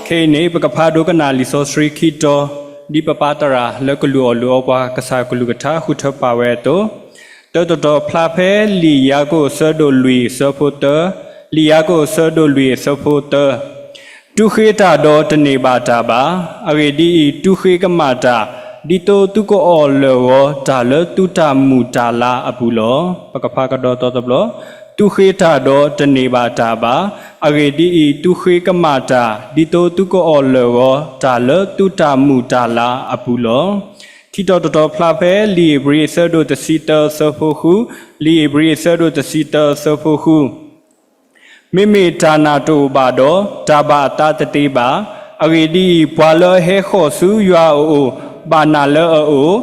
ခဲအံၤန့ၣ် ပကဖးဒိကနၣ်လံာ်စီဆှံခံတီၤ, ဒ်ပပၢ်သရၣ်လၢကလုၢ်အီၣ်လုၢ်အီပှၤ ကစၢ်ကလုၢ်ကထါဃုထၢပာ်ဝဲအသိး, တၢတတီၤဖျါဖဲလံာ်ယၤကိာ်အဆၢဒိၣ်လွံၢ်အဆၢဖိသၢ, လံာ်ယၤကိာ်အဆၢဒိၣ်လွံၢ်အဆၢဖိသၢ, တူၢ်ဃ့တၢ်ဒီးတန့ၢ်ဘၣ်တၢ်ဘၣ်. အဂ့ၢ်ဒ်အံၤ, တူၢ်ဃ့ကမၣ်တၢ်, ဒ်သိးသုကအီၣ်လၢာ်ဂီၤတၢ်လၢသုတၢ်မုာ်တၢ်လၤအပူၤလီၤ. ပကဖးကဒီးသီတဘျီ, တူၢ်ဃ့တၢ်ဒီးတန့ၢ်ဘၣ်တၢ်ဘၣ်. အဂ့ၢ်ဒ်အံၤ, တူၢ်ဃ့ကမၣ်တၢ်, ဒ်သိးသုကအီၣ်လၢာ်ဂီၤတၢ်လၢသုတၢ်မုာ်တၢ်လၤအပူၤလီၤ. ခံတီၤတတီၤဖျါဖဲ လံာ်ဧ့ၤဘြံၤအဆၢဒိၣ်တဆံသၢအဆၢဖိဃု, လံာ်ဧ့ၤဘြံၤအဆၢဒိၣ်တဆံသၢအဆၢဖိဃု မ့မ့ၢ်တၢ်နာ်တအိၣ်ဘၣ်ဒီး တၢ်ဘၣ်အသးတသ့ဘၣ်. အဂ့ၢ်ဒ်အံၤ, ပှၤလၢအဟဲဃီၤဆူယွၤအအိၣ် ဘၣ်နာ်လၢအအိၣ်,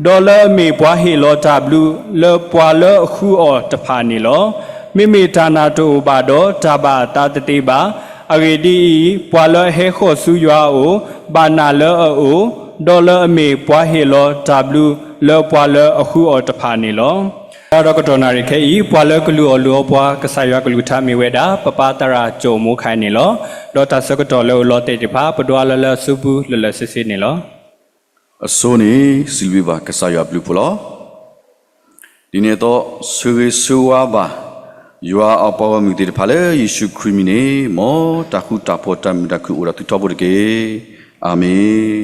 ဒီးလၢအမ့ၢ်ပှၤဟ့ၣ်လီၤတၢ်ဘျုးလၢပှၤလၢအဃုအီၤတဖၣ်န့ၣ်လီၤ. မ့မ့ၢ်တၢ်နာ်တအိၣ်ဘၣ်ဒီး တၢ်ဘၣ်အသးတသ့ဘၣ်. အဂ့ၢ်ဒ်အံၤ, ပှၤလၢအဟဲဃီၤဆူယွၤအအိၣ် ဘၣ်နာ်လၢအအိၣ်, ဒီးလၢအမ့ၢ်ပှၤဟ့ၣ်လီၤတၢ်ဘျုးလၢပှၤလၢအဃုအီၤတဖၣ်န့ၣ်လီၤ. ဒီးကတီၢ်နၣ်ရံၣ်ခဲအံၤ ပှၤလၢကလုၢ်အီၣ်လုၢ်အီပှၤ ကစၢ်ယွၤကလုၢ်ကထါမ့ၢ်ဝဲဒၣ် ပပၢ်သရၣ်ကၠိၣ်မိခါန့ၣ်လီၤ. ဒီးတၢ်ဆၢကတီၢ်လၢအအိၣ်လီၤတဲာ်သ့ၣ်တဖၣ် ပဒွးလၢလၢအစုပူၤလၢလၢဆ့ဆ့န့ၣ်လီၤ. အဆိန့ၣ် စံးဘျုးဘၣ်ကစၢ်ယွၤအဘျုးအဖှိၣ်လီၤ. ဒ်န့ၣ်အသိး ဆၢဂ့ၤဆၢဝါဘၣ် ယွၤအပှၤဂီၢ်မုၢ်သ့ၣ်တဖၣ်လၢယ့ၣ်ၡူးခရံာ်အမံၤန့ၣ် မ်တၢ်ဃူတၢ်ဖိးတၢ်မုာ်တၢ်ခုၣ်အိၣ်ဒီးသုထီဘိတက့ၢ်. အၤမ့ၣ်.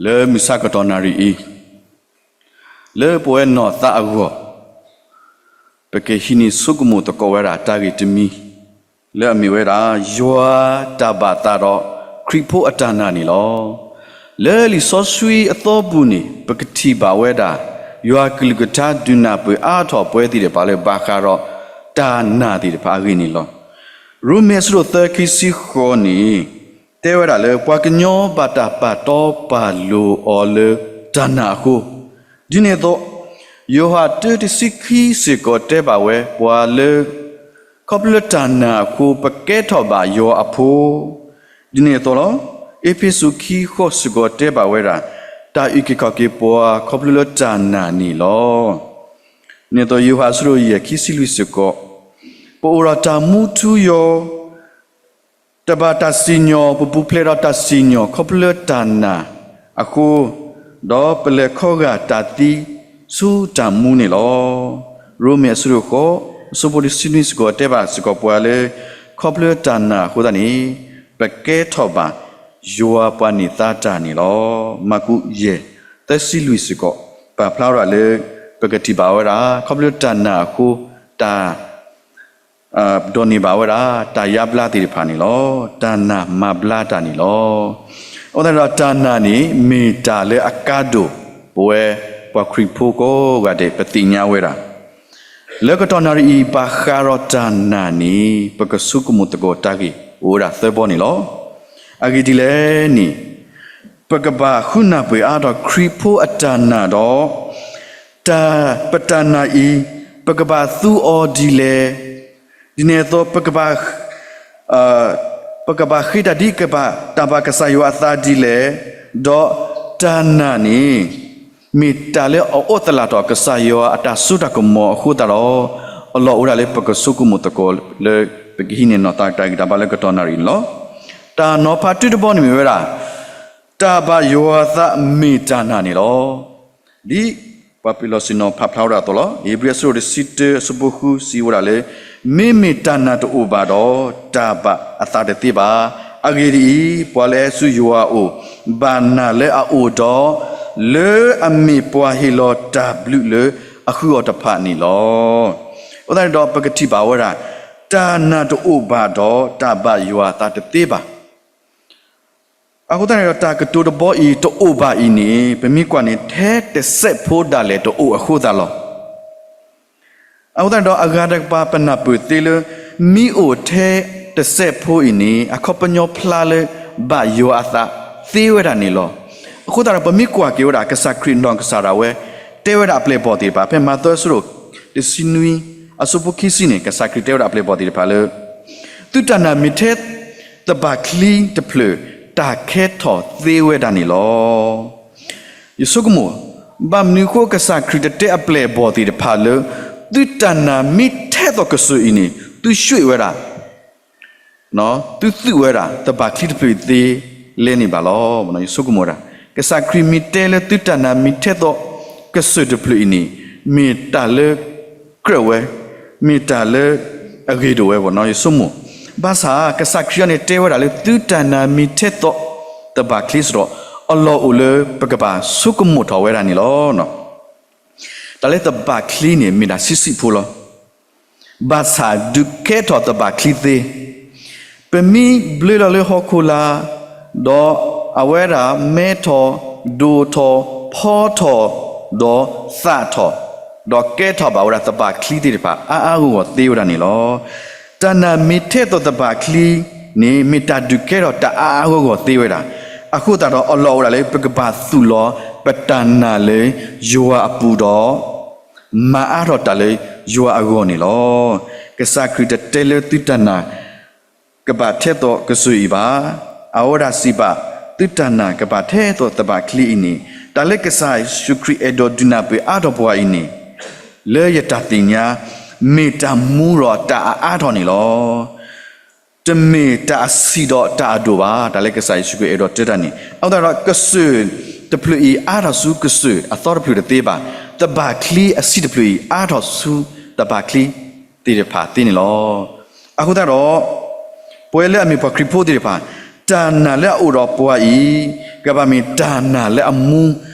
လၢမုၢ်ဆါကတီၢ်နၣ်ရံၣ်အံၤ လၢပဝဲနီၢ်သးအဂီၢ် ပကဟံးန့ၢ်ဆိကမိၣ်သကိးဝဲဒၣ်တၢ်ဂ့ၢ်တမံၤ လၢအမ့ၢ်ဝဲဒၣ် ယွၤတၢ်ဘၣ်သးဒီးခရံာ်ဖိအတၢ်နာ်န့ၣ်လီၤ. လၢလံာ်စီဆှံအသီပူၤန့ၣ် ပကထံၣ်ဘၣ်ဝဲဒၣ် ယွၤကလုၢ်ကထါဒုးနၢ်ပၢၢ်အါထီၣ်ပဝဲသ့ၣ်တဖၣ်လၢဘၣ်ဃးဒီးတၢ်နာ်သ့ၣ်တဖၣ်အဂ့ၢ်န့ၣ်လီၤ. ရိမ့ၤအဆၢဒိၣ်သၢခံဆံဃိးန့ၣ် တဲဝဲဒၣ်လၢ ပှၤကညီဘၣ်တၢ်ပာ်တီပာ်လိၤအီၤလၢတၢ်နာ်အဃိ, ဒ်န့ၣ်အသိး ယိၤဟၣ်တၢတဆံခံစ့ၢ်ကီးတဲဘၣ်ဝဲ ပှၤလၢ ခီဖျိလၢတၢ်နာ်အဃိ ပကဲထီၣ်ဘၣ်ယွၤအဖိ, ဒ်န့ၣ်အသိးလီၤ. အ့းဖ့းစူးခံဃိးစ့ၢ်ကီးတဲဘၣ်ဝဲဒၣ် တၢ်အုၣ်က့ၤခီၣ်က့ၤပှၤ ခီဖျိလၢတၢ်နာ်န့ၣ်လီၤ. ဒ်န့ၣ်အသိး ယိၤဟၣ်အဆၢဒိၣ်ယဲၢ်ခံဆံလွံၢ်စ့ၢ်ကီး, ပအိၣ်ဒီးတၢ်မူထူယိာ် တဘၣ်တၢ်စံၣ်ညီၣ် ပပူၤဖျဲးဒီးတၢ်စံၣ်ညီၣ် ခီဖျိလၢတၢ်နာ်အဃိ, ဒီးပလဲၤခီဂာ်တၢ်သံဆူတၢ်မူန့ၣ်လီၤ. ရိမ့ၤအဆၢဒိၣ်ဃိး အဆၢဖိတဆံနွံစ့ၢ်ကီးတဲဘၣ်စ့ၢ်ကီးပှၤလၢ ခီဖျိလၢတၢ်နာ်အဃိသတးန့ၣ် ပကဲထီၣ်ဘၣ်ယွၤပှၤန့ၢ်သါတၢ်န့ၣ်လီၤ. မၢ်ကူးယဲၢ် သၢဆံလွံၢ်စ့ၢ်ကီး ပာ်ဖျါဝဲဒၣ်လၢ ပကထံၣ်ဘၣ်ဝဲဒၣ် ခီဖျိလၢတၢ်နာ်အဃိ တၢ် ဒိးန့ၢ်ဘၣ်ဝဲဒၣ် တၢ်ယါဘျါသ့ၣ်တဖၣ်န့ၣ်လီၤ. တၢ်နာ်မၤဘျါတၢ်န့ၣ်လီၤ. အဃိသတးဒီးတၢ်နာ်န့ၣ် မ့ၢ်တၢ်လၢအကါဒိၣ် ပဝဲပှၤခရံာ်ဖိကိးဂၤဒဲး ပသ့ၣ်ညါဝဲဒၣ် လၢကတီၢ်နၣ်ရံၣ်အံၤ ဘၣ်ဃးဒီးတၢ်နာ်န့ၣ် ပကဆိကမိၣ်သကိးတၢ်ဂ့ၢ်အိၣ်ဝဲဒၣ်သၢဘီန့ၣ်လီၤ. အဂ့ၢ်ဒ်လဲၣ်န့ၣ် ပကဘၣ်ဃုနၢ်ပၢၢ်အါထီၣ်ခရံာ်ဖိအတၢ်နာ်ဒီး တၢ် ပတၢ်နာ်အံၤ ပကဘၣ်သူအီၤဒ်လဲၣ်, ဒ်န့ၣ်အသိး ပကဘၣ် ပကဘၣ်ဃ့တၢ်ဒ်ကဘၣ်တၢ်ဘၣ်ကစၢ်ယွၤအသးဒ်လဲၣ်, ဒီးတၢ်နာ်န့ၣ် မ့ၢ်တၢ်လၢအအိၣ်သလၣ်ထီၣ်ကစၢ်ယွၤအတၢ်စိတၢ်ကမီၤအဃိသတးဒီး အလီၢ်အိၣ်ဒၣ်လၢပကဆိကမိၣ်သကိးလၢ ပကဟံးန့ၢ်နီၢ်သးတၢ်ဂံၢ်တၢ်ဘါလၢကတီၢ်နၣ်ရံၣ်န့ၣ်လီၤ. တၢ်နီၤဖးတုၤတဘီန့ၣ်မ့ၢ်ဝဲဒၣ် တၢ်ဘၣ်ယွၤအသးမ့ၢ်တၢ်နာ်န့ၣ်လီၤ. ဒ်ပှၤပ့ၤလီၢ်စ့ၣ်နီၤဖးဖျါဝဲဒၣ်အသိးလီၤ. ဧ့ၤဘြံၤအဆၢဒိၣ်တဆံတၢအဆၢဖိဃုစံးဝဲဒၣ်လၢ မ့မ့ၢ်တၢ်နာ်တအိၣ်ဘၣ်ဒီး တၢ်ဘၣ်အသးတသ့ဘၣ်. အဂ့ၢ်ဒ်အံၤ, ပှၤလၢအဟဲဆူယွၤအအိၣ် ဘၣ်နာ်လၢအအိၣ်ဒီး လၢအမ့ၢ်ပှၤဟ့ၣ်လီၤတၢ်ဘျုးလၢအဃုအီၤတဖၣ်န့ၣ်လီၤ. အဃိသတးန့ၣ်ဒီး ပကထံၣ်ဘၣ်ဝဲဒၣ် တၢ်နာ်တအိၣ်ဘၣ်ဒီး တၢ်ဘၣ်ယွၤအသးတသ့ဘၣ်. အဃိသတးန့ၣ်ဒီး တၢ်ကတိၤတဘီအံၤ တအိၣ်ဘၣ်အံၤန့ၣ် ပမ့ၢ်ကွၢ်န့ၣ် ထဲတစဲးဖိဒၣ်လဲာ်တအိၣ်အဃိသတးလီၤ. အဃိသတးန့ၣ်ဒီး အဂၤတကပၤပနၢ်ပၢၢ်သ့လၢ မ့ၢ်အိၣ်ထဲတစဲးဖိအံၤန့ၣ် အခီပညီဖျါလၢ ဘၣ်ယွၤအသးသ့ဝဲဒၣ်န့ၣ်လီၤ. အဃိသတးဒီး ပမ့ၢ်ကွၢ်က့ၤဝဲဒၣ် ကစၢ်ခရံာ်နီၢ်ကစၢ်ဒၣ်ဝဲ တဲဝဲဒၣ်အပျဲၢ်အဘီၣ်သ့ၣ်တဖၣ် ဖဲမးသဲအဆၢဒိၣ်တဆံနွံ အဆၢဖိခံဆံန့ၣ် ကစၢ်ခရံာ်တဲဝဲဒၣ်အပျဲၢ်အဘီၣ်သ့ၣ်တဖၣ်လၢ သုတၢ်နာ်မ့ၢ်ထဲသဘၣ်ချံတဖျၢၣ် တၢ်ခဲထီၣ်သ့ဝဲဒၣ်န့ၣ်လီၤ. ယဆိကမိၣ်, ဘၣ်မနုၤအဃိကစၢ်ခရံာ်တတဲအပျဲၢ်အဘီၣ်သ့ၣ်တဖၣ်လၢ သုတၢ်နာ်မ့ၢ်ထဲသိးကစၢၢ်အံၤန့ၣ် သုဆှံဝဲဒၣ် သုသုးဝဲဒၣ် သဘၣ်ချံတဖျၢၣ်အံၤသ့လဲၣ်န့ၣ်ဘၣ်လီၤ. ယဆိကမိၣ်ဝဲဒၣ် ကစၢ်ခရံာ်မ့ၢ်တဲလၢသုတၢ်နာ်မ့ၢ်ထဲသိးကစၢၢ်တဖျၢၣ်အံၤန့ၣ် မ့ၢ်တၢ်လၢကြၢးဝဲ, မ့ၢ်တၢ်လၢအဂ့ၤဒိၣ်ဝဲဘၣ်နီၤ ယဆိကမိၣ်. ဘၣ်ဆၣ်ကစၢ်ခရံာ်အံၤန့ၣ်တဲဝဲဒၣ်လၢသုတၢ်နာ်မ့ၢ်ထဲသိးသဘၣ်ချံစ့ၢ်ဒီး အလီၢ်အိၣ်လၢပကဘၣ်ဆိကမိၣ်ထီၣ်ဝဲဒၣ်န့ၣ်လီၤ. တၢ်လၢသဘၣ်ချံန့ၣ် မ့ၢ်ဒၣ်ဆံးဆံးဖိလီၤ. ဘၣ်ဆၣ်ဒုးကဲထီၣ်သဘၣ်ချံသ့, ပမ့ၢ်ဘျၢလီၤလၢဟီၣ်ခိၣ်လာ်, ဒီးအဝဲဒၣ်မဲထီၣ်, ဒိၣ်ထီၣ်, ဖီထီၣ်, ဒီးသၣ်ထီၣ်, ဒီးကဲထီၣ်ဘၣ်ဝဲဒၣ်သဘၣ်ချံသ့ၣ်တဖၣ် အါအါဂီၢ်ဂီၢ်သ့ဝဲဒၣ်န့ၣ်လီၤ. တၢ်နာ်မ့ၢ်ထဲသိးသဘၣ်ချံန့ၣ် မ့ၢ်တၢ်ဒုးကဲထီၣ်တၢ်အါအါဂီၢ်ဂီၢ်သ့ဝဲဒၣ်. အဃိသတးဒီး အလီၢ်အိၣ်ဒၣ်လၢပကဘၣ်သူၣ်လီၤပတၢ်နာ်လၢယွၤအပူၤဒီး မၤအါထီၣ်တၢ်လၢယွၤအဂီၢ်န့ၣ်လီၤ. ကစၢ်ခရံာ်တတဲလၢသုတၢ်နာ် ကဘၣ်ထဲသိးကစၢၢ်အံၤဘၣ်. အဝဲဒၣ်စံးဘၣ် သုတၢ်နာ်ကဘၣ်ထဲသိးသဘၣ်ချံအံၤန့ၣ်, တၢ်လၢကစၢ်ယ့ၣ်ၡူးခရံာ်အဲၣ်ဒိးဒုးနၢ်ပၢၢ်အါထီၣ်ပှၤအံၤန့ၣ်, လၢယတၢ်သ့ၣ်ညါ မ့ၢ်တၢ်မူဒီးတၢ်အအါထီၣ်န့ၣ်လီၤ. တမ့ၢ်တၢ်အဆံးဒီးတၢ်အဒိၣ်ဘၣ်. တၢ်လၢကစၢ်ယ့ၣ်ၡူးခရံာ်အဲၣ်ဒိးတဲတၢ်န့ၣ် အဃိသတးဒီး ကစၢၢ်တဖျၢၣ်အံၤအါထီၣ်ဆူကစၢၢ်အသီတဖျၢၣ်တသ့ဘၣ်. သဘၣ်ချံအဆံးတဖျၢၣ်အံၤ အါထီၣ်ဆူသဘၣ်ချံသ့ၣ်တဖၣ်သ့န့ၣ်လီၤ. အဃိသတးဒီး ပဝဲလၢအမ့ၢ်ပှၤခရံာ်ဖိသ့ၣ်တဖၣ် တၢ်နာ်လၢအအိၣ်ဒီးပှၤအံၤ ကဘၣ်မ့ၢ်တၢ်နာ်လၢအမူ,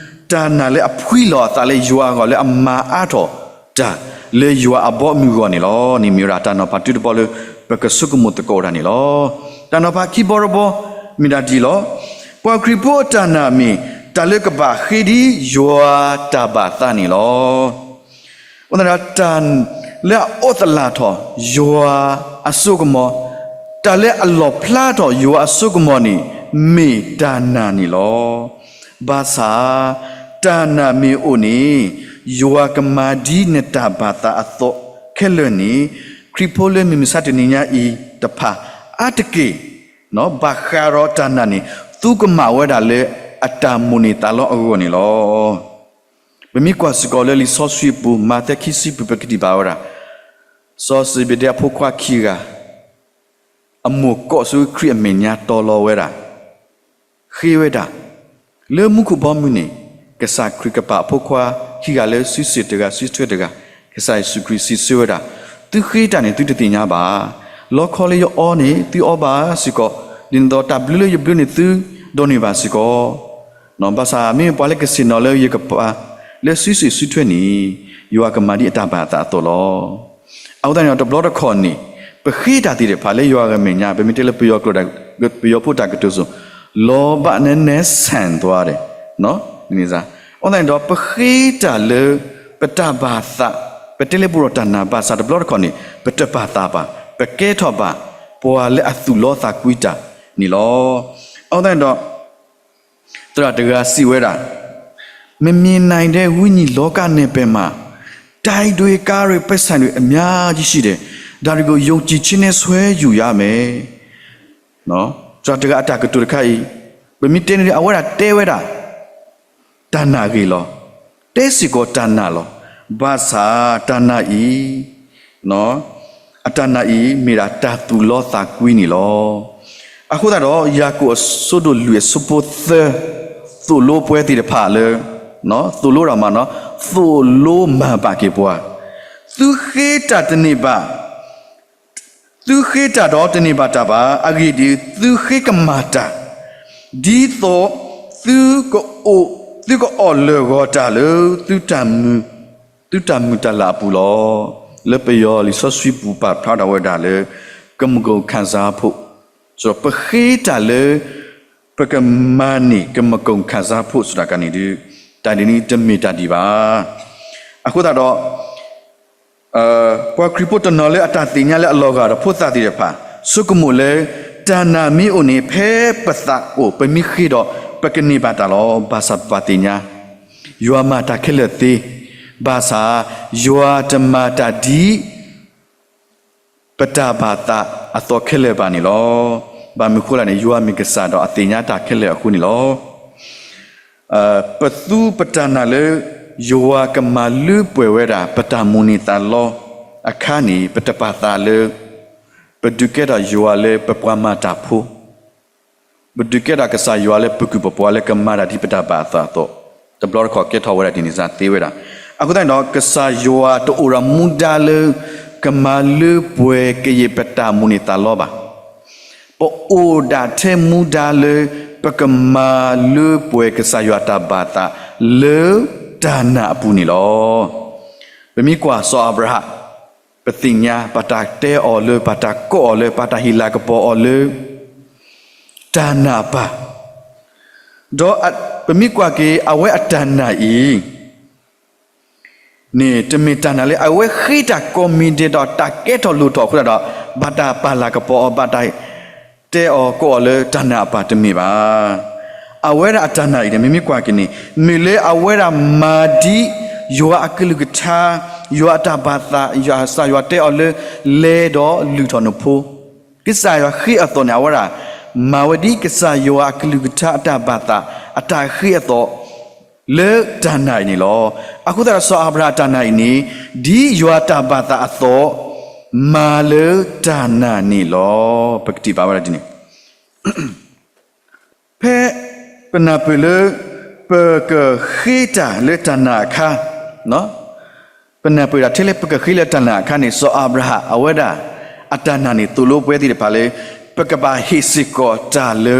တၢ်နာ်လၢအဖှံလီၤအသးလၢယွၤအဂီၢ်လၢအမၤအါထီၣ်တၢ် လၢယွၤအဘီအမုၢ်အဂီၢ်န့ၣ်လီၤ. န့ၣ်မ့ၢ်ဝဲဒၣ်တၢ်နီၤဖးတုတဘီလၢ ပကဆိကမိၣ်သကိးဝဲဒၣ်န့ၣ်လီၤ. တၢ်နီၤဖးခံဘီတဘီ မ့ၢ်ဒၣ်ဒ်အံၤလီၤ. ပှၤခရံာ်ဖိအတၢ်နာ်မ့ၢ် တၢ်လၢကဘၣ်ဃ့ဒ်ယွၤတၢ်ဘၣ်သးန့ၣ်လီၤ. အဃိသတးဒီး တၢ်လၢအအိးသလၣ်ထီၣ်ယွၤအစိကမီၤ, တၢ်လၢအလီၣ်ဖျါထီၣ်ယွၤအစိကမီၤန့ၣ် မ့ၢ်တၢ်နာ်န့ၣ်လီၤ. ဘၣ်ဆၣ် တၢ်နာ်မ့ၢ်အိၣ်န့ၣ် ယွၤကမၤဒ်နတၢ်ဘၣ်သးအသိးခဲလၢာ်န့ၣ် ခရံာ်ဖိလၢမုၢ်မဆါတနံၤညါအံၤတဖၣ် အါတက့ၢ် ဘၣ်ဃးဒီးတၢ်နာ်န့ၣ် သုကမၣ်ဝဲဒၣ်လၢအတၢ်မိၣ်န့ၢ်သးလီအဂီၢ်န့ၣ်လီၤ. ပမ့ၢ်ကွၢ်စ့ၢ်ကီးလၢလံာ်စီဆှံအပူၤ မးသဲခံဆံပူၤ ပကထံၣ်ဘၣ်ဝဲဒၣ် စီၤစံးဘ့းဒဲအဖိခွါခံဂၤ အမိၢ်ကိးဆူခရံာ်အမဲာ်ညါတီၤလီၤဝဲဒၣ် ဃ့ဝဲဒၣ် လၢမူခိၣ်ဘီမုၢ်န့ၣ် ကစၢ်ခရံာ်ကပာ်အဖိခွါခံဂၤလၢစုစ့ၣ်တဂၤ စုထွဲတဂၤ ကစၢ်ယ့ၣ်ၡူးခရံာ်စံးဆၢဝဲဒၣ်, သုဃ့တၢ်န့ၣ် သုတသ့ၣ်ညါဘၣ်. လီခီလၢယအီန့ၣ် သုအီဘၣ်စ့ၢ်ကီး, ဒ်န့ၣ်အသိးတၢ်ဘျၢလၢယဘျၢန့ၣ် သုဒိးန့ၢ်ဘၣ်စ့ၢ်ကီး. ဘၣ်ဆၣ်မ့မ့ၢ်ပှၤလၢကဆ့ၣ်နီၤလၢယကပာ်လၢစုစ့ၣ်စုထွဲန့ၣ် ယွၤကမၤဒ်အတၢ်ဘၣ်အသးအသိးလီၤ. အဃိသတးန့ၣ်ဒီး တဘျီတခီၣ်န့ၣ် ပဃ့တၢ်သ့ၣ်တဖၣ်လၢယွၤအမဲာ်ညါ ပမ့ၢ်တဲလၢပယီၤကျိာ် ပယီၤဖိတၢ်ကတိၤစိၤ လီၤဘၣ်နဲနဲဆၣ်သွါဒီး အဃိသတးန့ၣ်ဒီး ပဃ့တၢ်လၢ ပတၢ်ဘၣ်သး ပတဲလၢပဂီၢ်တၢ်နာ်ဘၣ်ဆၣ်တဘျီတခီၣ်န့ၣ် ပတဘၣ်သးဘၣ်, ပကဲထီၣ်ဘၣ် ပှၤလၢအသူၣ်လီသးကွံတၢ်န့ၣ်လီၤ. အဃိသတးန့ၣ်ဒီး သရၣ်တဂၤစံးဝဲဒၣ်, မမြင်နိုင်တဲ့ဝိညာဉ်လောကနဲ့ပဲမှာ တိုက်တွေ ကားတွေ ပိုက်ဆံတွေ အများကြီးရှိတယ်, ဒါတွေကို ယုံကြည်ခြင်းနဲ့ ဆွဲယူရမယ်. သရၣ်တဂၤအတၢ်ကတိၤတခါအံၤ ပမ့ၢ်တဲန့ၣ် အဝဲဒၣ်တဲဝဲဒၣ် တၢ်နာ်ဂ့ၢ်လီၤ. တဲစ့ၢ်ကီးတၢ်နာ်လီၤ. ဘၣ်ဆၣ်တၢ်နာ်အံၤ အတၢ်နာ်အံၤ မ့ၢ်ဒၣ်တၢ်သူၣ်လီသးကွံန့ၣ်လီၤ. အဃိသတးဒီး ယၤကိာ်အဆၢဒိၣ်လွံၢ်အဆၢဖိသၢ သိၣ်လိပှၤသ့ၣ်တဖၣ်လၢ သိၣ်လိတၢ်မၤနီၤ သိၣ်လိမၤဘၣ်က့ၤပှၤ, သုဃ့တၢ်တန့ၢ်ဘၣ် သုဃ့တၢ်ဒီးတန့ၢ်ဘၣ်တၢ်ဘၣ်. အဂ့ၢ်ဒ်အံၤ, သုဃ့ကမၣ်တၢ်, ဒ်သိးသုကအိၣ်, သုကအီၣ်လၢာ်ဂီၤတၢ်လၢ သုတၢ်မုာ်, သုတၢ်မုာ်တၢ်လၤအပူၤလီၤ. လၢပယီၤလံာ်စီဆှံပူၤပာ်ဖျါထီၣ်ဝဲဒၣ်လၢ ကမကုၢ်ခၣ်စၢ်ဖိ, ပဃ့တၢ်လၢ ပကမၤန့ၢ် ကမကုၢ်ခၣ်စၢ်ဖိ စံးတၢ်ကန့ၣ်ဒီး တၢ်ဒ်န့ၣ်တမ့ၢ်တၢ်ဒ်ဘၣ်. အဃိသတးဒီး ပှၤခရံာ်ဖိတနီၤလၢအတၢ်သ့ၣ်ညါလၢအလီၤဂာ်ဒီးဖိသၣ်သ့ၣ်တဖၣ် ဆိကမိၣ်လၢ တၢ်နာ်မ့ၢ်အိၣ်န့ၣ် ဖဲပသးအိၣ် ပမ့ၢ်ဃ့ဒီး ပကန့ၢ်ဘၣ်တၢ်လီၤ. ဘၣ်ဆၣ်ပဘၣ်သ့ၣ်ညါ ယွၤမၤတၢ်ခဲလၢာ်သ့, ဘၣ်ဆၣ် ယွၤတမၤတၢ်ဒ် ပတၢ်ဘၣ်သးအသိးခဲလၢာ်ဘၣ်န့ၣ်လီၤ. ဘၣ်မနုၤအဃိလဲၣ်န့ၣ် ယွၤမ့ၢ်ကစၢ်ဒီးအသ့ၣ်ညါတၢ်ခဲလၢာ်အဃိန့ၣ်လီၤ. ပသူပတၢ်နာ်လၢ ယွၤကမၤလၢပှဲၤဝဲဒၣ် ပတၢ်မိၣ်န့ၢ်သးလီအခါန့ၣ် ပတပာ်သးလၢ ပဒုးကဲထီၣ်ယွၤလၢပပှၤမၤတၢ်ဖိ, ပဒုးကဲထီၣ်ကစၢ်ယွၤလၢပကုၢ်ပပှၤလၢကမၤတၢ်ဒ်ပတၢ်ဘၣ်အသးအသိး, တဘျီတခီၣ်ကဲထီၣ်ဝဲဒၣ်ဒ်န့ၣ်စ့ၢ်သ့ဝဲဒၣ်. အဃိသတးန့ၣ်ဒီး ကစၢ်ယွၤတအိၣ်ဒီးမူဒါလၢ ကမၤလၢပှဲၤကယဲၢ်ပတၢ်မိၣ်န့ၢ်သးလီဘၣ်. ပအိၣ်ဒၣ်ထဲမူဒါလၢ ပကမၤလၢပှဲၤကစၢ်ယွၤတၢ်ဘၣ်သး လၢတၢ်နာ်အပူၤန့ၣ်လီၤ. ပမ့ၢ်ကွၢ်စီၤအၤဘြၤဟၣ် ပသ့ၣ်ညါ ဘၣ်တၢ်တဲအီၤလၢ ဘၣ်တၢ်ကိးအီၤလၢ ဘၣ်တၢ်ဟ့ၣ်လၤကပီၤအီၤလၢ တၢ်နာ်အပၢ်, ဒီးပမ့ၢ်ကွၢ်က့ၤ အဝဲအတၢ်နာ်အံၤ န့ၣ် တမ့ၢ်တၢ်နာ်လၢ အဝဲဃ့တၢ်ကိးမံၤဒဲးဒီးတၢ်ကဲထီၣ်လိၣ်ထီၣ်အဃိသတးဒီး ဘၣ်တၢ်ပာ်လၤကပီၤအီၤ ဘၣ်တၢ်တဲအီၤကိးအီၤလၢတၢ်နာ်အပၢ်တမ့ၢ်ဘၣ်. အဝဲဒၣ်အတၢ်နာ်အံၤန့ၣ် မ့မ့ၢ်ကွၢ်က့ၤန့ၣ် မ့ၢ်လၢအဝဲဒၣ်မၤဒ် ယွၤအကလုၢ်ကထါ, ယွၤအတၢ်ဘၣ်သး, ယွၤကစၢ်ယွၤတဲအီၤလၢ လဲၤဒီးလုၢ်ထီၣ်နဖိ, ကစၢ်ယွၤဃ့အသိးန့ၣ် အဝဲဒၣ် မၤဝဲဒ်ကစၢ်ယွၤအကလုၢ်ကထါအတၢ်ဘၣ်သး အတၢ်ဃ့အသိး လၢတၢ်နာ်အံၤန့ၣ်လီၤ. အဃိသတးဒီးစီၤအၤဘြၤဟၣ်အတၢ်နာ်အံၤန့ၣ် ဒ်ယွၤတၢ်ဘၣ်သးအသိး မၤလၢတၢ်နာ်န့ၣ်လီၤ. ပကထံၣ်ဘၣ်ဝဲဒၣ်ဒ်န့ၣ် ဖဲပနၢ်ပၢၢ်လၢ ပကဃ့တၢ်လၢတၢ်နာ်အခါ, ပနၢ်ပၢၢ်ဒၣ်ထဲလၢပကဃ့လၢတၢ်နာ်အခါန့ၣ် စီၤအၤဘြၤဟၣ်အဝဲဒၣ် အတၢ်နာ်န့ၣ်သိၣ်လိပဝဲသ့ၣ်တဖၣ်လၢ ပကဘၣ်ဟ့ၣ်စ့ၢ်ကီးတၢ်လၢ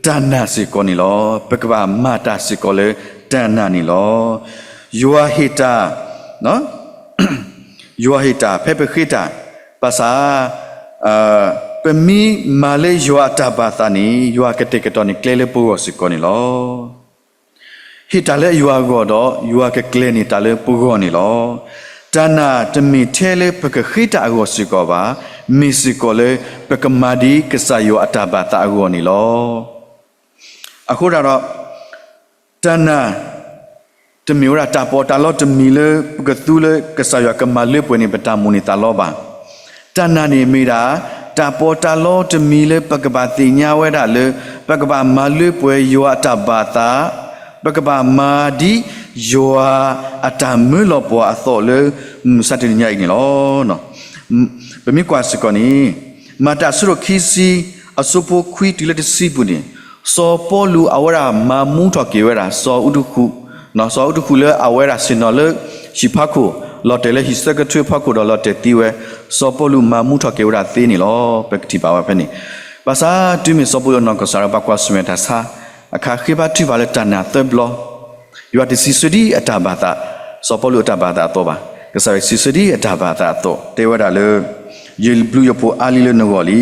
တၢ်နာ်စ့ၢ်ကီးန့ၣ်လီၤ. ပကဘၣ်မၤတၢ်စ့ၢ်ကီးလၢတၢ်နာ်န့ၣ်လီၤ. ယွၤဟ့ၣ်တၢ် ယွၤဟ့ၣ်တၢ် ဖဲပဃ့တၢ် ဘၣ်ဆၣ် ပမ့ၢ်မၤလၢယွၤအတၢ်ဘၣ်သးန့ၣ် ယွၤကတဲာ်ကတီၤန့ၣ်ကျဲလၢပဂီၢ်စ့ၢ်ကီးန့ၣ်လီၤ. ဟ့ၣ်တၢ်လၢယွၤအဂီၢ်ဒီး ယွၤကကျဲၤန့ၢ်တၢ်လၢပဂီၢ်န့ၣ်လီၤ. တၢ်နာ်တမ့ၢ်ထဲလၢပကဃ့တၢ်အဂီၢ်စ့ၢ်ကီးဘၣ်, မ့ၢ်စ့ၢ်ကီးလၢပကမၤဒ်ကစၢ်ယွၤအတၢ်ဘၣ်သးအဂီၢ်န့ၣ်လီၤ. အဃိဒၣ်ဒီး တၢ်နာ် တမ့ၢ်ဝဲဒၣ်တၢ်ပီးတၢ်လီတမံၤလၢပကသူလၢကစၢ်ယွၤကမၤလၢပှဲၤန့ၢ်ပတၢ်မိၣ်န့ၢ်သးလီဘၣ်. တၢ်နာ်န့ၣ်မ့ၢ်ဒၣ် တၢ်ပီးတၢ်လီတမံၤလၢပကဘၣ်သ့ၣ်ညါဝဲဒၣ်လၢ ပကဘၣ်မၤလၢပှဲၤယွၤအတၢ်ဘၣ်သး, ပကဘၣ်မၤဒ်ယွၤအတၢ်မၢလီၤပှၤအသိးလၢ မုၢ်မဆါတနံၤညါအံၤန့ၣ်လီၤ. ပမ့ၢ်ကွၢ်စ့ၢ်ကီးန့ၣ် မၤတၢ်အဆၢဒိၣ်ခံဆံ အဆၢဖိခွံတုၤလၢတဆံပူၤန့ၣ် စီၤပီလူးအဝဲဒၣ်မၤမူထီၣ်က့ၤဝဲဒၣ် စီၤအူတဃူး, စီၤအူတဃူးလၢအဝဲဒၣ်ဆ့ၣ်နီၤလၢဟံၣ်ဖီခိၣ် လီၤတဲာ်လၢဟံၣ်ဆၢကထွဲဖီခိၣ်ဒီးလီၤတဲာ်သံဝဲ, စီၤပီလူးမၤမူထီၣ်က့ၤဝဲဒၣ်သ့န့ၣ်လီၤ. ပကထံၣ်ဘၣ်ဝဲဖဲန့ၣ် ဘၣ်ဆၣ်တုၤမ့ၢ်စီၤပီလူးအနီၢ်ကစၢ်ဒီး ဘၣ်ကွၢ်ဆၢၣ်မဲာ်တၢ်ဆါအခါ ဃ့ဘါထုကဖၣ်လၢတၢ်နာ်သၢဘျီ, ယွၤတစံးဆၢဒ်အတၢ်ဘၣ်သး, စီၤပီလူးအတၢ်ဘၣ်သးအသိးဘၣ်, ကစၢ်ယွၤစံးဆၢဒ်အတၢ်ဘၣ်သးအသိး တဲဝဲဒၣ်လၢ ယဘျုးယဖှိၣ်အါလံလၢနဂီၢ်လံ.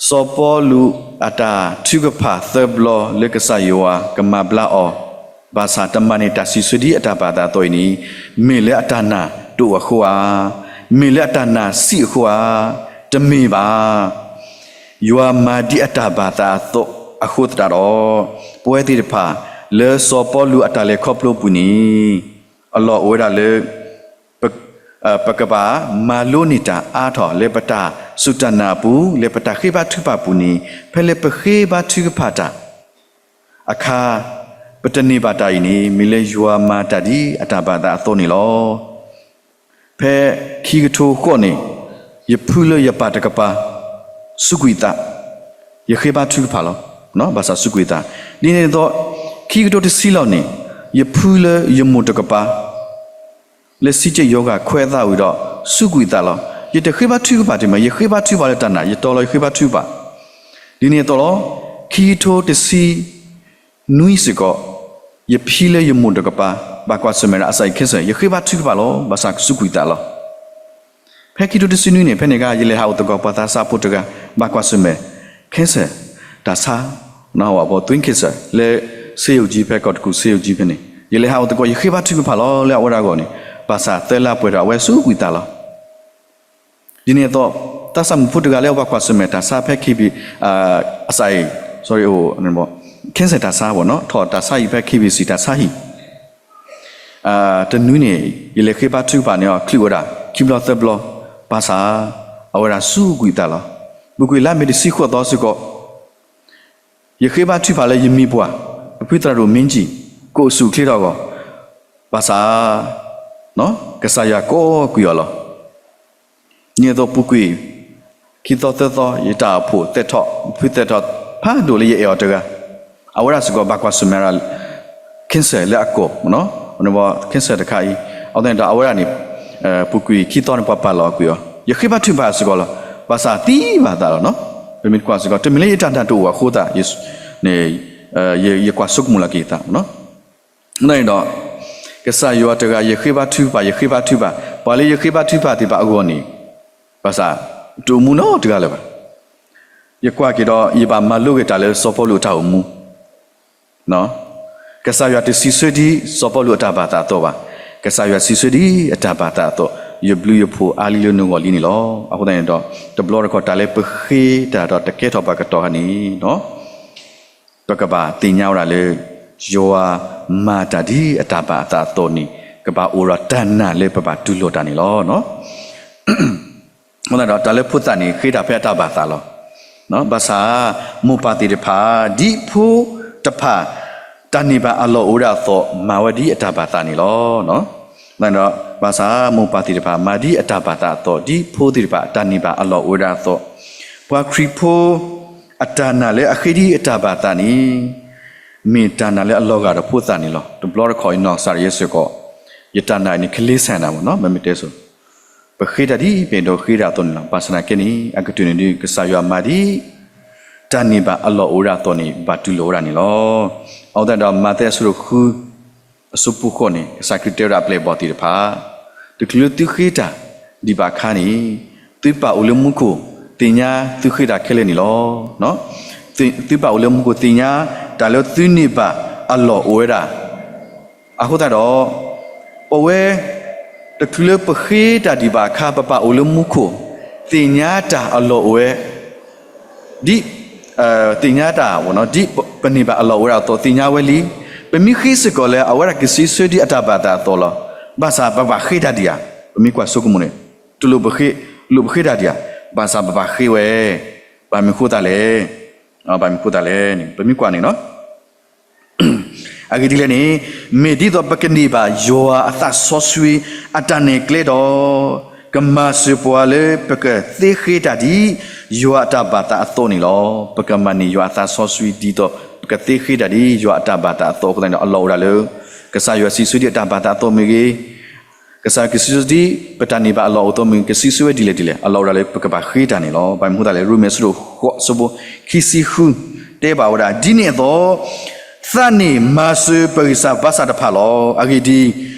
စီၤပီလူးအတၢ်ထုကဖၣ်သၢဘျီလၢကစၢ်ယွၤကမၤဘျါအီၤ, ဘၣ်ဆၣ်တမၤန့ၢ်တၢ်စံးဆၢဒ်အတၢ်ဘၣ်သးအသိးအံၤန့ၣ် မ့ၢ်လၢအတၢ်နာ်တအိၣ်အဃိဧါ, မ့ၢ်လၢအတၢ်နာ်ဆံးအဃိဧါ, တမ့ၢ်ဘၣ်. ယွၤမၤဒ်အတၢ်ဘၣ်သးအသိးအဃိသတးဒီး ပဝဲသ့ၣ်တဖၣ် လၢစီၤပီလူးအတၢ်လဲၤခီဖျိပူၤန့ၣ် အလီၢ်အိၣ်ဝဲဒၣ်လၢ ပ ပကဘၣ်မၤလိန့ၢ်တၢ်အါထီၣ်လၢပတၢ်စူၢ်တၢ်နာ်အပူၤ လၢပတၢ်ဃ့ဘါထုကဖၣ်ပူၤန့ၣ် ဖဲလၢပဃ့ဘါထုကဖၣ်တၢ်အခါ ပတန့ၢ်ဘၣ်တၢ်အံၤန့ၣ် မ့ၢ်လၢယွၤမၤတၢ်ဒ်အတၢ်ဘၣ်သးအသိးန့ၣ်လီၤ. ဖဲခံကထိဃိးန့ၣ် ယဖုလၢယပၢ်တကပၤ စူးကွံာ်သး, ယဃ့ဘါထုကဖၣ်လီၤ. ဘၣ်ဆၣ်စူးကွံာ်သး, ဒ်န့ၣ်အသိး ခံကထိတဆံလီၤန့ၣ် ယဖုလၢယမိၢ်တကပၤ လၢဆံးက့ယီဂၤခွဲးအသးဝံၤဒီး စူးကွံာ်သးလီၤ. ယတဃ့ဘါထုကဖၣ်တမ့ၢ် ယဃ့ဘါထုကဖၣ်လၢတၢ်နာ် ယတီၤလီၤယဃ့ဘါထုကဖၣ်. ဒ်န့ၣ်အသိးလီၤ. ခံကထိတဆံနွံစ့ၢ်ကီး ယဖံလၢယမိၢ်တကပၤ ဘၣ်ကွၢ်ဆၢၣ်မဲာ်ဒီးအစးအံၤ cancer ယဃ့ဘါထုကဖၣ်လီၤ. ဘၣ်ဆၣ်စူးကွံာ်သးလီၤ. ဖဲခံကထိတဆံနွံန့ၣ် ဖဲန့ၣ်အခါ ယလဲၤဟးအိၣ်သကိးပှၤသးစၢ်ဖိတဂၤ ဘၣ်ကွၢ်ဆၢၣ်မဲာ် cancer တၢ်ဆါ, ပှၤ brain cancer လၢ ဆေးရုံကြီး ဖဲကီၢ်တကူၣ် ဆေးရုံကြီး ဖဲန့ၣ် ယလဲၤဟးအိၣ်သကိး ယဃ့ဘါထုကဖၣ်လီၤလၢအဝဲဒၣ်အဂီၢ်န့ၣ် ဘၣ်ဆၣ်သၢလါပှဲၤဒီးအဝဲစူးကွံာ်သးလီၤ. ဒ်န့ၣ်အသိး သးစၢ်မုၣ်ဖိတဂၤလၢအဘၣ်ကွၢ်ဆၢၣ်မဲာ်တၢ်ဆါဖဲ KB အစးအံၤ sorry အိၣ် cancer တၢ်ဆါဘၣ်နီၤ ထီၣ်တၢ်ဆါဟံၣ်ဖဲ KBC တၢ်ဆါဟံၣ် တနွံန့ၣ် ယလဲၤဃ့ဘါထုကဖၣ်န့ၢ်အီၤ ချုးဝဲဒၣ်ခံဘျီသၢဘျီ ဘၣ်ဆၣ် အဝဲဒၣ်စူးကွံာ်သးလီၤ. ပူၤကွံာ်လါမ့ၤတဆံဃိးသီစ့ၢ်ကီး ယဃ့ဘါထုကဖၣ်လၢယမံၤပှၢ် ပဖုသရၣ်ဒိၣ်မ့ၢ်ကံၣ် ကအိၣ်ဆူၣ်အိၣ်ချ့ထီၣ်အဂီၢ် ဘၣ်ဆၣ် ကစၢ်ယွၤကိးကွံာ်အီၤလီၤ. ဒ်န့ၣ်အသိးပူၤကွံာ် ခံသီသၢသီ ယတၢ်အိၣ်ဖှိၣ်သဲးထီၣ် ဖုသဲးထီၣ်ဖးဒိၣ်လၢယအဲၣ်အီၤတဂၤ, အဝဲဒၣ်စ့ၢ်ကီးဘၣ်ကွၢ်ဆၢၣ်မဲာ်ဒၣ် cancer လၢအကိာ်, အဝဲန့ၣ် cancer တခါအံၤ, အဃိသတးန့ၣ်ဒီး အဝဲဒၣ်န့ၣ် ပူၤကွံာ်ခံသီန့ၣ် ပှၤပာ်လီၤကွံာ်အီၤ, ယဃ့ဘါထုကဖၣ်စ့ၢ်ကီးလီၤ. ဘၣ်ဆၣ်သံဘၣ်သးလီၤနီၤ, ပမ့ၢ်ကွၢ်စ့ၢ်ကီး တမ့ၢ်လၢယတၢ်နာ်တအိၣ်အဃိသတး ယကွၢ်ဆိကမိၣ်လီၤက့ၤသးနီၤ. အဃိသတးန့ၣ်ဒီး ကစၢ်ယွၤတဂၤ ယဃ့ဘါထုကဖၣ် ယဃ့ဘါထုကဖၣ်, ပှၤလၢယဃ့ဘါထုကဖၣ်သ့ၣ်တဖၣ်အဂီၢ်န့ၣ် ဘၣ်ဆၣ် တအိၣ်မူနီတဂၤလၢၤဘၣ်. ယကွၢ်က့ၤဒီး ယဘၣ်မၤလိက့ၤတၢ်လၢစီၤပီလူးအတၢ်အိၣ်မူ ကစၢ်ယွၤတစံးဆၢဒ်စီၤပီလူးအတၢ်ဘၣ်သးအသိးဘၣ်. ကစၢ်ယွၤစံးဆၢဒ်အတၢ်ဘၣ်သးအသိး, ယဘျုးယဖှိၣ်အါလံလၢနဂီၢ်လံန့ၣ်လီၤ. အဃိသတးန့ၣ်ဒီး တဘျီတခီၣ်တၢ်လၢပဃ့တၢ်ဒီးတကဲထီၣ်ပှၤကတီၢ်ခါန့ၣ်နီၤ ပကဘၣ်သ့ၣ်ညါဝဲဒၣ်လၢ ယွၤမၤတၢ်ဒ်အတၢ်ဘၣ်အသးအသိးန့ၣ် ကဘၣ်အိၣ်ဒီးတၢ်နာ်လၢပဘၣ်တူၢ်လိာ်တၢ်န့ၣ်လီၤ. အဃိသတးဒီး တၢ်လၢဖိသၣ်န့ၣ် ဃ့တၢ်ဖဲအတၢ်ဘၣ်သးလီၤ. ဘၣ်ဆၣ် မိၢ်ပၢ်သ့ၣ်တဖၣ် ဒ်ဖိတဖၣ် တၢ်န့ၢ်ဘၣ်အလီၢ်အိၣ်ဝဲဒၣ်အသိး မၤဝဲဒ်အတၢ်ဘၣ်သးန့ၣ်လီၤ. ဘၣ်ဆၣ် မိၢ်ပၢ်သ့ၣ်တဖၣ် မၤဒ်အတၢ်ဘၣ်သးအသိး, ဒ်ဖိသ့ၣ်တဖၣ် တၢ်န့ၢ်ဘၣ်အလီၢ်အိၣ်ဝဲဒၣ်အသိး, ပှၤခရံာ်ဖိ အတၢ်နာ်လၢအဃ့ဒ်အတၢ်ဘၣ်သးန့ၣ် မ့ၢ်တၢ်နာ်လၢအလီၤဂာ်ဒီးဖိသၣ်န့ၣ်လီၤ. တဘျီတခီၣ်အံၤ နီၢ်ကစၢ်ဒၣ်ယဲစ့ၢ်ကီး ယတၢ်နာ်အံၤန့ၣ် ကလ့စၢ်နၤမ့ၢ်နီၤ, မ့မ့ၢ်တဲစိၤ ပဃ့တၢ်ဒ်ပအဲၣ်ဒိးဃ့တၢ်အသိးန့ၣ်လီၤ. ဘၣ်ဆၣ်သနာ်က့န့ၣ် အကတၢၢ်န့ၣ်ဒ် ကစၢ်ယွၤမၤဒ် တၢ်န့ၢ်ဘၣ်အလီၢ်အိၣ်ဝဲဒၣ်အသိးန့ၣ် ဘၣ်တူၢ်လိာ်ဝဲဒၣ်န့ၣ်လီၤ. အဃိသတးဒီး မးသဲအဆၢဒိၣ်ဃု အဆၢဖိဃိးန့ၣ် ကစၢ်ခရံာ်တဲဝဲဒၣ်အပျဲၢ်အဘီၣ်သ့ၣ်တဖၣ်, တချုးလၢသုဃ့တၢ်ဒံးဘၣ်အခါန့ၣ် သုပၢ်အိၣ်လၢမူခိၣ် သ့ၣ်ညါသုဃ့တၢ်ခဲလၢာ်န့ၣ်လီၤ. သုပၢ်အိၣ်လၢမူခိၣ် သ့ၣ်ညါတၢ်လၢသုန့ၢ်ဘၣ်အလီၢ်အိၣ်ဝဲဒၣ် အဃိသတးဒီး ပဝဲ တချုးလၢပဃ့တၢ်ဒံးဘၣ်အခါ ပပၢ်အိၣ်လၢမူခိၣ် သ့ၣ်ညါတၢ်အလီၢ်အိၣ်ဝဲ ဒ် သ့ၣ်ညါတၢ် ဒ်ပန့ၢ်ဘၣ်အလီၢ်အိၣ်ဝဲဒၣ်အသိး သ့ၣ်ညါဝဲလံ. ပမ့ၢ်ဃ့စ့ၢ်ကီးလၢ အဝဲဒၣ်ကစံးဆၢဒ်အတၢ်ဘၣ်သးအသိးလီၤ. ဘၣ်ဆၣ်ပဘၣ်ဃ့တၢ်ဒံးဧါ, ပမ့ၢ်ကွၢ်ဆိကမိၣ်န့ၣ် တလိၣ်ပဃ့, လိၣ်ပဃ့တၢ်ဒံးဧါ, ဘၣ်ဆၣ်ပဘၣ်ဃ့ဝဲ, ဘၣ်မနုၤဃိသတးလဲၣ်, ဘၣ်မနုၤဃိသတးလဲၣ်န့ၣ် ပမ့ၢ်ကွၢ်န့ၣ်နီၤ အဂ့ၢ်ဒ်လဲၣ်န့ၣ်, မ့ၢ်ဒ်သိးပကန့ၢ်ဘၣ်ယွၤအသးစီဆှံအတၢ်နဲၣ်ကျဲဒီး, ကမၤစၢၤပှၤလၢပကသ့ဃ့တၢ်ဒ်ယွၤအတၢ်ဘၣ်သးအသိးန့ၣ်လီၤ. ပကမၤန့ၢ်ယွၤအသးစီဆှံဒ်သိး ပကသ့ဃ့တၢ်ဒ်ယွၤအတၢ်ဘၣ်သးအသိးအဃိသတးန့ၣ် အလီၢ်အိၣ်ဝဲဒၣ်လၢ ကစၢ်ယွၤစံးဆၢဒ်အတၢ်ဘၣ်သးအသိးမ့ၢ်ဂ့ၤ ကစၢ်ယွၤကစံးဆၢဒ် ပတၢ်န့ၢ်ဘၣ်အလီၢ်အိၣ်အသိးမ့ၢ်ဂ့ၤ ကစံးဆၢဝဲဒ်လဲၣ်ဒ်လဲၣ် အလီၢ်အိၣ်ဝဲဒၣ်လၢပကဘၣ်ဃ့တၢ်န့ၣ်လီၤ. ဘၣ်မနုၤဃိသတးလဲၣ် ရိမ့ၤအဆၢဒိၣ်ဃိးအဆၢဖိခံဆံဃု တဲဘၣ်ဝဲဒၣ် ဒ်န့ၣ်အသိး သးန့ၣ်မၤစၢၤပဂံၢ်စၢ်ဘါစၢ်တဖၣ်လီၤ. အဂ့ၢ်ဒ်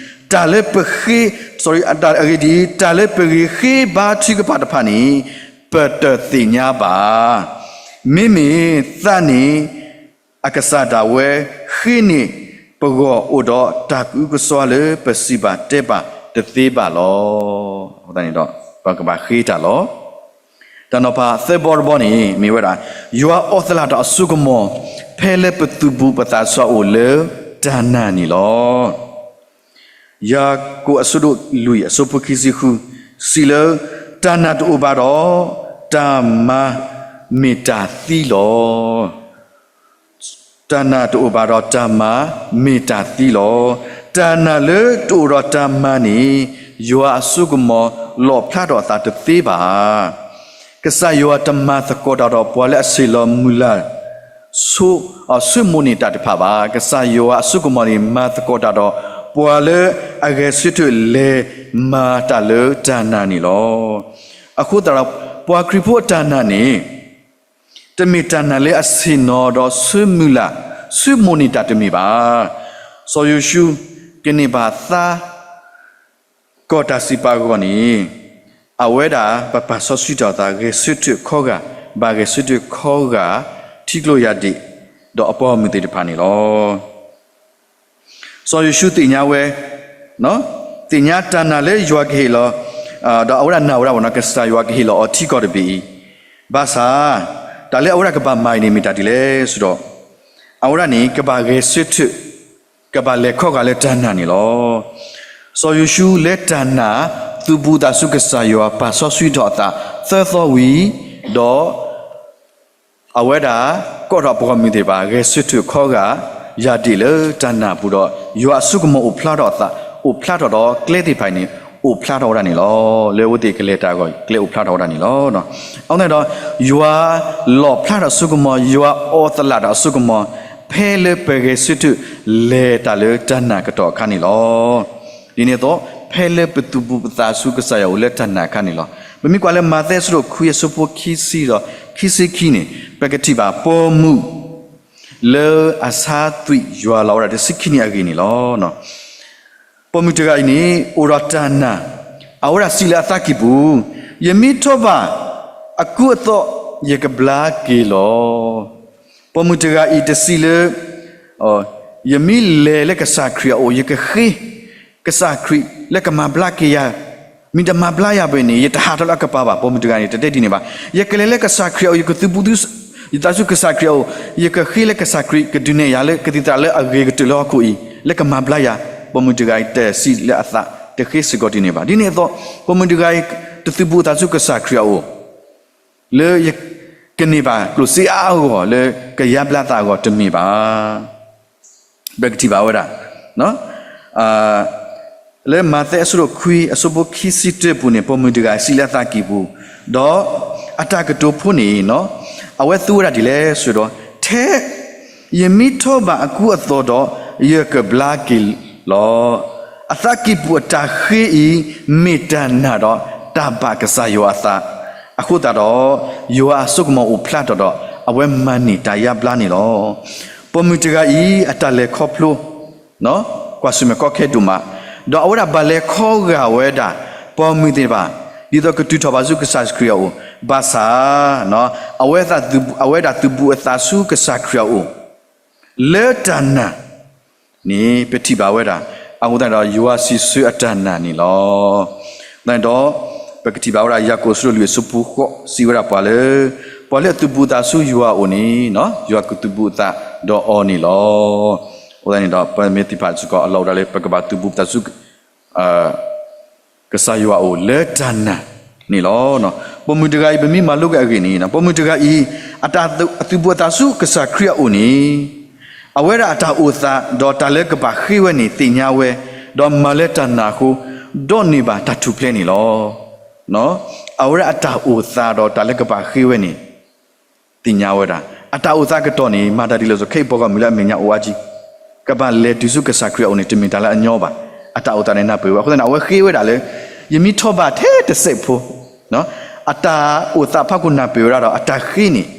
အံၤ, တၢ်လၢပဃ့, အဂ့ၢ်ဒ်အံၤ, တၢ်လၢပဂ့ၤဃ့ဘါထုကဖၣ်တဖၣ်န့ၣ် ပတသ့ၣ်ညါဘၣ်. မ့မ့ၢ်သးန့ၣ် အကစၢ်ဒၣ်ဝဲဃ့န့ၢ်ပဂီၢ်အိၣ်ဒီးတၢ်ကအုကစွါလၢ ပစံးဘၣ်တဲဘၣ်တသ့ဘၣ်လီၤ. အဃိသတးန့ၣ်ဒီး ပကဘၣ်ဃ့တၢ်လီၤ. တၢ်နီၤဖးသၢဘီတဘီန့ၣ် မ့ၢ်ဝဲဒၣ် ယွၤအိးသလၣ်ထီၣ်အစိကမီၤ ဖဲလၢပသုးဘူးပသးဆူအအိၣ်လၢတၢ်နာ်န့ၣ်လီၤ. ယၤကိာ်အဆၢဒိၣ်လွံၢ်အဆၢဖိခံဆံဃု စံးလၢ တၢ်နာ်တအိၣ်ဘၣ်ဒီး တၢ်မၤမ့ၢ်တၢ်သံလီၤ. တၢ်နာ်တအိၣ်ဘၣ်ဒီးတၢ်မၤမ့ၢ်တၢ်သံလီၤ. တၢ်နာ်လၢတအိၣ်ဒီးတၢ်မၤန့ၣ် ယွၤအစိကမီၤလီၣ်ဖျါထီၣ်အသးတသ့ဘၣ်. ကစၢ်ယွၤတမၤသကိးတၢ်ဒီးပှၤလၢအဆံးလီၤမုၢ်လၢ် ဆိ, ဆိမိၣ်န့ၢ်တၢ်တဖၣ်ဘၣ်. ကစၢ်ယွၤအစိကမီၤန့ၣ် မၤသကိးတၢ်ဒီး ပှၤလၢအဂဲၤဆၢထၢၣ်လဲၤမၤတၢ်လၢတၢ်နာ်န့ၣ်လီၤ. အဃိသတးဒီး ပှၤခရံာ်ဖိအတၢ်နာ်န့ၣ် တမ့ၢ်တၢ်နာ်လၢအဆံးနီၤဒီးဆိမုၢ်လၢ် ဆိမိၣ်န့ၢ်တၢ်တမ့ၢ်ဘၣ်. စီၤယိၤၡူး ကန့ၢ်ဘၣ်သါ ကီၢ်တၢ်စံးပာ်အဂီၢ်န့ၣ် အဝဲဒၣ်ပပာ်စီဆှံထီၣ်အသး ဂဲၤဆၢထၢၣ်ခီဂာ် ဘၣ်ဂဲၤဆၢထၢၣ်ခီဂာ် ထံကျိယၢ်ဒ့ၣ် ဒီးအပှၤဂီၢ်မုၢ်သ့ၣ်တဖၣ်န့ၣ်လီၤ. စီၤယိၤၡူးသ့ၣ်ညါဝဲ, သ့ၣ်ညါတၢ်နာ်လၢယွၤကဟ့ၣ်လီၤ, ဒီးအဝဲဒၣ်နာ်ဝဲဒၣ် ကစၢ်ယွၤကဟ့ၣ်လီၤအီၤထံကီၢ်တဘ့ၣ်အံၤ, ဘၣ်ဆၣ် တၢ်လၢအဝဲဒၣ်ကဘၣ်မၤအံၤန့ၣ် မ့ၢ်တၢ်ဒ်လဲၣ်ဆိုတော့, အဝဲဒၣ်န့ၣ် ကဘၣ်ဂဲၤဆၢထၢၣ်, ကဘၣ်လဲၤခီဂာ်လၢတၢ်နာ်န့ၣ်လီၤ. စီၤယိၤၡူးလၢတၢ်နာ် သုးဘူးသးဆူကစၢ်ယွၤ ပာ်စီဆှံထီၣ်အသးသၢသီဝံၤ, ဒီး အဝဲဒၣ် ကိးထီၣ်ပှၤဂီၢ်မုၢ်သ့ၣ်တဖၣ် ဂဲၤဆၢထၢၣ်ခီဂာ် ယၢ်ဒ့ၣ်လၢတၢ်နာ်အပူၤဒီး ယွၤအစိကမီၤအိၣ်ဖျါထီၣ်အသး, အိၣ်ဖျါထီၣ်ဒီးကျဲသ့ၣ်တဖၣ်အံၤန့ၣ် အိၣ်ဖျါထီၣ်ဝဲဒၣ်န့ၣ်လီၤ. လၢအဝဲသ့ၣ်ကလဲၤတၢ်အဂီၢ် ကျဲအိၣ်ဖျါထီၣ်ဝဲဒၣ်န့ၣ်လီၤ. အဃိသတးဒီး ယွၤလီၣ်ဖျါထီၣ်အစိကမီၤ, ယွၤအီၣ်သလၣ်ထီၣ်အစိကမီၤ, ဖဲလၢပဂဲၤဆၢထၢၣ်လဲၤတၢ်လၢတၢ်နာ်ကတီၢ်အခါန့ၣ်လီၤ. ဒ်န့ၣ်အသိး ဖဲလၢပသုးဘူးသးဆူကစၢ်ယွၤအအိၣ်လၢတၢ်နာ်အခါန့ၣ်လီၤ. ပမ့ၢ်ကွၢ်လၢမးသဲအဆၢဒိၣ်ခွံအဆၢဖိခံဆံဒီးခံဆံခံန့ၣ် ပကထံၣ်ဘၣ် ပိာ်မုၣ် လၢအဆါသွံၣ်ယွၤလီၤဝဲဒၣ်တဆံခံနံၣ်အဂ့ၢ်န့ၣ်လီၤ. ပိာ်မုၣ်တဂၤအံၤန့ၣ် အိၣ်ဒီးတၢ်နာ်, အဝဲဒၣ်စံးလၢအသးကံၢ်ပူၤ, ယမ့ၢ်ထီၣ်ဘၣ်အကူအသိး ယကဘျါက့ၤလီၤ. ပိာ်မုၣ်တဂၤအံၤတစံးလၢ ယမ့ၢ်လဲၤလၢကစၢ်ခရံာ်အအိၣ် ယကဃ့ကစၢ်ခရံာ်လၢကမၤဘျါက့ၤယၤ, မ့ၢ်တမၤဘျါယၤဘၣ်န့ၣ် ယတဟးထီၣ်လၢအကပၤဘၣ်. ပိာ်မုၣ်တဂၤန့ၣ် တတဲဒ်န့ၣ်ဘၣ်. ယကလဲၤလၢကစၢ်ခရံာ်အအိၣ်, ယကသုးဘူးသု ယသးဆူကစၢ်ခရံာ်အအိၣ်, ယကဃ့လၢကစၢ်ခရံာ်ကဒုးနဲၣ်ယၤလၢကသံၣ်သရၣ်လၢအဂ့ၤကတၢၢ်လၢဟီၣ်ခိၣ်အံၤ လၢကမၤဘျါယၤ. ပိာ်မုၣ်တဂၤအံၤတစံးလၢအသး, တဃ့စ့ၢ်ကီးဒ်န့ၣ်ဘၣ်. ဒ်န့ၣ်အသိး ပိာ်မုၣ်တဂၤအံၤ တသုးဘူးအသးဆူကစၢ်ခရံာ်အအိၣ် လၢယကန့ၢ်ဘၣ်ကျိၣ်စ့အါအါဂီၢ်ဂီၢ် လၢကယါဘျါသးအဂီၢ်တမ့ၢ်ဘၣ်. ပကထံၣ်ဘၣ်ဝဲဒၣ် လၢမးသဲအဆၢဒိၣ်ခွံအဆၢဖိခံဆံတၢပူၤန့ၣ် ပိာ်မုၣ်တဂၤစံးလၢအသးကံၢ်ပူၤ, ဒီးအတၢ်ကတိၤဖိန့ၣ် အဝဲသူဝဲဒၣ်ဒ်လဲၣ်ဆိဒီး ထဲယမ့ၢ်ထီၣ်ဘၣ်အကူအသိးဒီး ယကဘျါက့ၤလီၤ. အသးကံၢ်ပူၤအတၢ်ဃ့အံၤ မ့ၢ်တၢ်နာ်ဒီးတၢ်ဘၣ်ကစၢ်ယွၤအသး, အဃိသတးဒီး ယွၤအစိကမီၤအိၣ်ဖျါထီၣ်ဒီး အဝဲမၤန့ၢ်တၢ်ယါဘျါန့ၣ်လီၤ. ပိာ်မုၣ်တဂၤအံၤ အတၢ်လဲၤခီဖျိ ကွၢ်ဆၢၣ်မဲာ်ကီခဲဒိၣ်မး, ဒီးအဝဲဒၣ်ဘၣ်လဲၤခီဂာ်ဝဲဒၣ် ပိာ်မုၣ်သ့ၣ်တဖၣ် ဒ်သိးကတုၤထီၣ်ဘၣ်ဆူကစၢ်ခရံာ်အအိၣ်, ဘၣ်ဆၣ် အဝဲဒၣ်သုးဘူးအသးဆူကစၢ်ခရံာ်အအိ�်�် လၢတၢ်နာ်န့ၣ် ပထံၣ်ဘၣ်ဝဲဒၣ်, အဃိသတးဒီး ယွၤစံးဆၢအတၢ်နာ်န့ၣ်လီၤ. အဃိသတးဒီး ပကထံၣ်ဘၣ်ဝဲဒၣ် ယၤကိာ်အဆၢဒိၣ်လွံၢ်အဆၢဖိဃိး စံးဝဲဒၣ်ပှၤလၢ ပှၤလၢအသုးဘူးအသးဆူယွၤအအိၣ်န့ၣ် ယွၤကသုးဘူးအသးဒီးအီၤန့ၣ်လီၤ. အဃိသတးန့ၣ်ဒီး ပမ့ၢ်သ့ၣ်တဖၣ်စ့ၢ်ကီး အလီၢ်အိၣ်ဒၣ်လၢ ပကဘၣ်သုးဘူးပသးဆူ ကစၢ်ယွၤအအိၣ်လၢတၢ်နာ်န့ၣ်လီၤ. ပိာ်မုၣ်တဂၤအံၤ ပမ့ၢ်မၤလိက့ၤအဂ့ၢ်န့ၣ် ပိာ်မုၣ်တဂၤအံၤ အတၢ်သုးဘူးအသးဆူကစၢ်ခရံာ်အအိၣ်န့ၣ် အဝဲဒၣ်အတၢ်အိၣ်သး ဒီးတၢ်လၢကဘၣ်ဃ့ဝဲန့ၣ် သ့ၣ်ညါဝဲ, ဒီးမၤလၢတၢ်နာ်အဃိ ဒိးန့ၢ်ဘၣ်တၢ်ထူၣ်ဖျဲးန့ၣ်လီၤ. အဝဲဒၣ်အတၢ်အိၣ်သးဒီးတၢ်လၢကဘၣ်ဃ့ဝဲန့ၣ် သ့ၣ်ညါဝဲဒၣ် အတၢ်အိၣ်သးကတီၢ်န့ၣ် မၤတၢ်ဒ်လဲၣ်အသိး ခဲအံၤပှၤဂီၢ်မုၢ်လၢအမဲာ်ညါအိၣ်အါကံ, ကဘၣ်လဲၤတုၤဆူကစၢ်ခရံာ်အအိၣ်န့ၣ် တမ့ၢ်တၢ်လၢအညီဘၣ်. အတၢ်အိၣ်သးန့ၣ်နၢ်ပၢၢ်ဝဲ. အဃိသတးန့ၣ် အဝဲဃ့ဝဲဒၣ်လၢ ယမ့ၢ်ထီၣ်ဘၣ်ထဲတစဲးဖိ, အတၢ်အိၣ်သးဖီခိၣ်နၢ်ပၢၢ်ဝဲဒၣ်ဒီး အတၢ်ဃ့န့ၣ်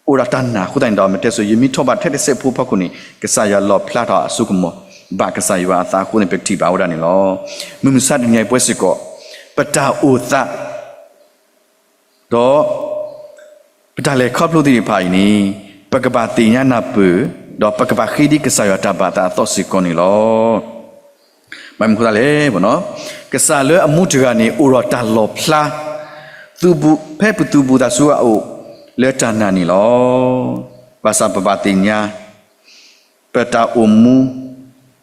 အိၣ်ဒီးတၢ်နာ်အဃိသတးန့ၣ်ဒီး မ့ၢ်တဲစိၤ ယမ့ၢ်ထီၣ်ဘၣ်ထဲတစဲးဖိဖီခိၣ်န့ၣ် ကစၢ်ယွၤလီၣ်ဖျါထီၣ်အစိကမီၤ ဘၣ်ကစၢ်ယွၤအသးအဃိန့ၣ် ပကထံၣ်ဘၣ်ဝဲဒၣ်န့ၣ်လီၤ. မုၢ်မဆါတနံၤအံၤပဝဲစ့ၢ်ကီး ပတၢ်အိၣ်သး ဒီး ပတၢ်လဲၤခီဖျိသ့ၣ်တဖၣ်အံၤန့ၣ် ပကဘၣ်သ့ၣ်ညါနၢ်ပၢၢ် ဒီးပကဘၣ်ဃ့ဒ်ကစၢ်ယွၤတၢ်ဘၣ်သးအသီစ့ၢ်ကီးန့ၣ်လီၤ. ဘၣ်မနုၤအဃိသတးလဲၣ်, ကစၢ်လၢအမူတဂၤန့ၣ် အိၣ်ဒီးတၢ်လီၣ်ဖျါ သုးဘူး ဖဲပသုးဘူးသးဆူအအိၣ် လၢတၢ်နာ်န့ၣ်လီၤ. ဘၣ်ဆၣ်ပဘၣ်သ့ၣ်ညါ ပတၢ်အိၣ်မူ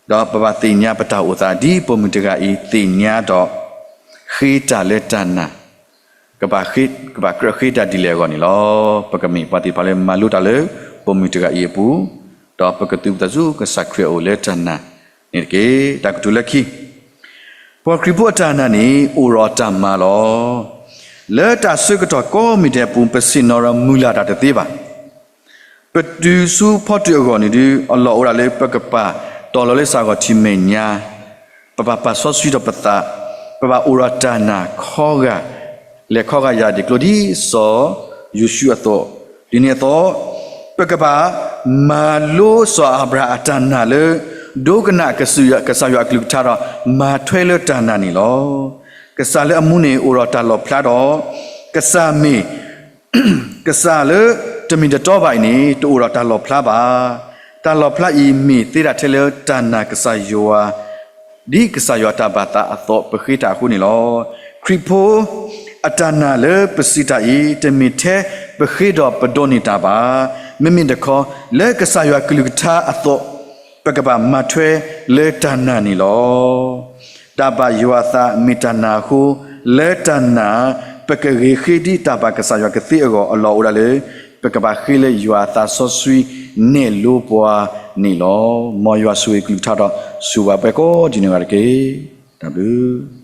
ဒီးပဘၣ်သ့ၣ်ညါပတၢ်အိၣ်သး ဒ်ပိာ်မုၣ်တဂၤအံၤသ့ၣ်ညါဒီး ဃ့တၢ်လၢတၢ်နာ်, ကဘၣ်ကြၢးဃ့တၢ်ဒ်လဲၣ်အဂီၢ်န့ၣ်လီၤ. ပကမ့ၢ်ပှၤသ့ၣ်တဖၣ်လၢမၤလိတၢ်လၢ ပိာ်မုၣ်တဂၤအံၤအပူၤ, ဒီးပကသုးဘူးသးဆူကစၢ်ခရံာ်အအိၣ်လၢတၢ်နာ်န့ၣ်တက့ၢ်. တၢ်ကတိၤလၢခံ ပှၤခရံာ်ဖိအတၢ်နာ်န့ၣ် အိၣ်ဒီးတၢ်မၤလီၤ. လၢတၢ်ဆၢကတီၢ်ကိးမံၤဒဲးအပူၤ ပဆ့ၣ်နီၤဒီးမုၢ်လၢ်တၢ်တသ့ဘၣ်. ပတုၤဆူဖီတုၤအဂီၢ်န့ၣ်ဒုး အလီၢ်အိၣ်ဒၣ်လၢပကပာ်တီၤလီၤလၢစ့ၢ်ကီးထံမဲာ်ညါ, ပဘၣ်ပာ်စီဆှံထီၣ်ပသး, ပဘၣ်အိၣ်ဒီးတၢ်နာ်ခီဂာ်, လဲၤခီဂာ်ယၤဒ်ကျိဒ်စီၤယိၤၡူအသိး, ဒ်န့ၣ်အသိး ပကဘၣ်မၤလိစီၤအၤဘြၤဟၣ်အတၢ်နာ်လၢ ဒိကနၣ်ကစၢ်ယွၤအကလုၢ်ကထါဒီး မၤထွဲလၢတၢ်နာ်န့ၣ်လီၤ. ကစၢ်လၢအမူန့ၣ်အိၣ်ဒီးတၢ်လီၣ်ဖျါဒီး ကစၢ်မ့ၢ် ကစၢ်လၢတမ့ၢ်တတီဘၣ်အံၤန့ၣ် တအိၣ်ဒီးတၢ်လီၣ်ဖျါဘၣ်. တၢ်လီၣ်ဖျါအံၤမ့ၢ်သ့ဒၣ်ထဲလၢတၢ်နာ်ကစၢ်ယွၤ, ဒ်ကစၢ်ယွၤတၢ်ဘၣ်သးအသိးပဃ့တၢ်အဃိန့ၣ်လီၤ. ခရံာ်ဖိအတၢ်နာ်လၢပစံးတၢ်အံၤ တမ့ၢ်ထဲပဃ့ဒီးပဒိးန့ၢ်တၢ်ဘၣ်. မ့မ့ၢ်တခီ လၢကစၢ်ယွၤကလုၢ်ကထါအသိး ပကဘၣ်မၤထွဲလၢတၢ်နာ်န့ၣ်လီၤ. တၢ်ဘၣ်ယွၤအသးမ့ၢ်တၢ်နာ်အဃိ, လၢတၢ်နာ် ပကဂဲၤဃ့ဒ်တၢ်ဘၣ်ကစၢ်ယွၤကသ့အဂီၢ် အလီၢ်အိၣ်ဒၣ်လၢ ပကဘၣ်ဃ့လၢယွၤအသးစီဆှံနဲၣ်လိပှၤန့ၣ်လီၤ. မ်ယွၤဆိၣ်ဂ့ၤကလုၢ်ကထါဒီး ဆိၣ်ဂ့ၤပှၤကိးဒ်န့ၣ်ဂၤတက့ၢ်. တၢ်ဘျုး